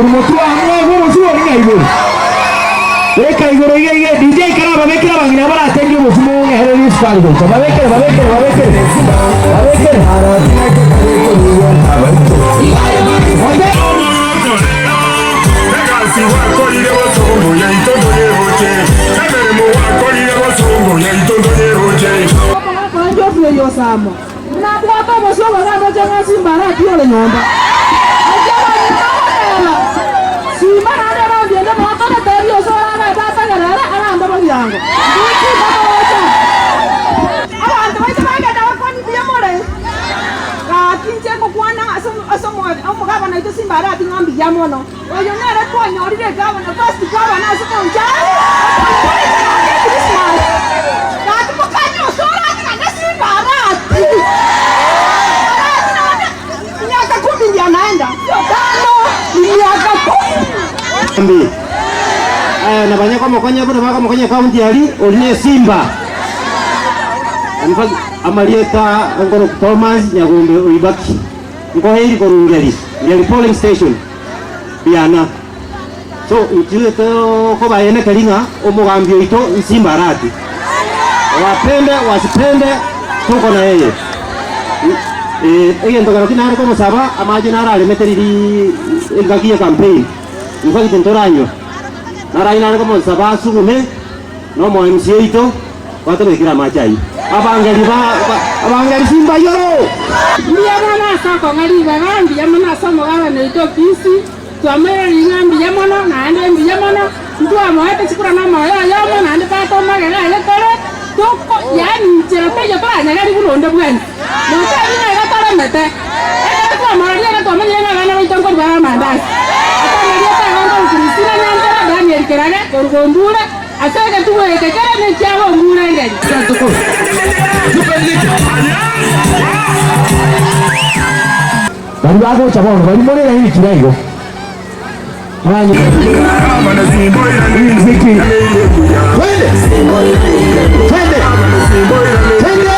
Omotwe amwegwe obosio oria ng'a igoro. Beka igoro iga iga DJ karababekere abang'ina baratenge obosio mong'ehererie esukari gocha. Babekere babekere babekere babekere. Nabwate obosio obogambe ng'a Simba aratiore nyomba. Naki abang'ina bagoteba, Simba naende erondi ende motoretebie ase oragende atagere ere agambe boriango. Ninki tokorocha? Abanto baito bagenda bakwanie mbuya more. Gaki inche ngokwana ase ase omogabana oito Simba arati ng'a mbuya mono. Oyo nere twanyorire egavana, first governor ase Bonchari, otwanyorete gaki Christmas. Gaki mokanye osore naende Simba arati. Arati naende miaka kumi ndio anaenda. Sio tano, ni miaka kumi. Mbi. Eh, na banya komokonya buna bakomokonya ekaunti aria, oria ne Simba. In fact, amarieta nkoro Thomas Nyagombe Oibaki. Nkoeiri korwa Ngeri, Ngeri polling station, Biana. So intwe tokobaenekeria ng'a omogambi oito Nsimba Arati. Wapende wasipende tuko na yeye. Eh, egento kero ki nare komosaba amache nararemete riria engaki ye campaign. In fact ntoranywa. Narayi nare komosaba asugume na omo MC oito. Gwatobekire amache ayio. Abangeri ba, ba, abangeri simbayoro! Mbuya mono ase okong'a ribaga, mbuya mono ase omogabane oito o Kisii, twamoiraneire ng'a mbuya mono, naende mbuya mono, ntwamoete chikura nomoyo oyomo, naende tata omagega aye tore, toko yaani nchera taiyo toranyegerie buna onde bwensi. Motebi ng'a iga toremete. Ekero twamororia iga twamanyire ng'a abana baito nkorwa bare amandasi. Ase amarieta igo nkorwa Christina Nyanchera, Daniel Kerage, korwa Gombure, Ase egetugo eke kere nekiabo omurengeri. Baria bagocha bono baria more raini kira igo. Manye. Riziki. Twende. Twende. Twende.